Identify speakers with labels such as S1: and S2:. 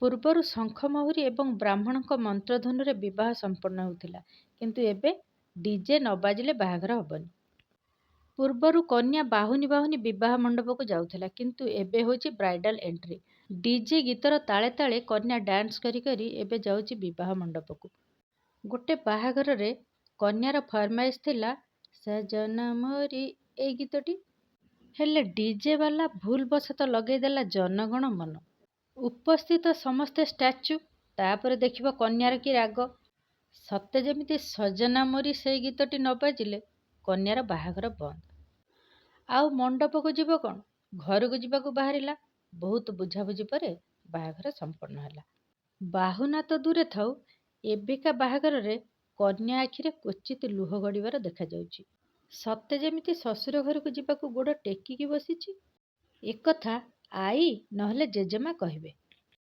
S1: ପୂର୍ବରୁ ଶଙ୍ଖ ମହୁରୀ ଏବଂ ବ୍ରାହ୍ମଣଙ୍କ ମନ୍ତ୍ରଧ୍ୱନିରେ ବିବାହ ସମ୍ପନ୍ନ ହେଉଥିଲା, କିନ୍ତୁ ଏବେ ଡିଜେ ନ ବାଜିଲେ ବାହାଘର ହେବନି। ପୂର୍ବରୁ କନ୍ୟା ବାହୁନି ବାହୁନି ବିବାହ ମଣ୍ଡପକୁ ଯାଉଥିଲା, କିନ୍ତୁ ଏବେ ହେଉଛି ବ୍ରାଇଡାଲ୍ ଏଣ୍ଟ୍ରି। ଡିଜେ ଗୀତର ତାଳେ ତାଳେ କନ୍ୟା ଡ୍ୟାନ୍ସ କରି କରି ଏବେ ଯାଉଛି ବିବାହ ମଣ୍ଡପକୁ। ଗୋଟେ ବାହାଘରରେ କନ୍ୟାର ଫରମାଇଶ ଥିଲା ସଜନା ମୋରି ଏଇ ଗୀତଟି। ହେଲେ ଡିଜେ ବାଲା ଭୁଲବଶତଃ ଲଗେଇଦେଲା ଜନଗଣ ମନ। ଉପସ୍ଥିତ ସମସ୍ତେ ଷ୍ଟାଚ୍ୟୁ। ତାପରେ ଦେଖିବ କନ୍ୟାର କି ରାଗ। ସତେ ଯେମିତି ସଜନା ମୋରି ସେଇ ଗୀତଟି ନ ବାଜିଲେ କନ୍ୟାର ବାହାଘର ବନ୍ଦ। ଆଉ ମଣ୍ଡପକୁ ଯିବ କ'ଣ, ଘରକୁ ଯିବାକୁ ବାହାରିଲା। ବହୁତ ବୁଝାବୁଝି ପରେ ବାହାଘର ସମ୍ପନ୍ନ ହେଲା। ବାହୁନା ତ ଦୂରେ ଥାଉ, ଏବେକା ବାହାଘରରେ କନ୍ୟା ଆଖିରେ କ୍ୱଚିତ୍ ଲୁହ ଗଡ଼ିବାର ଦେଖାଯାଉଛି। ସତେ ଯେମିତି ଶ୍ୱଶୁର ଘରକୁ ଯିବାକୁ ଗୋଡ଼ ଟେକିକି ବସିଛି। ଏକଥା ଆଈ ନହେଲେ ଜେଜେମା କହିବେ।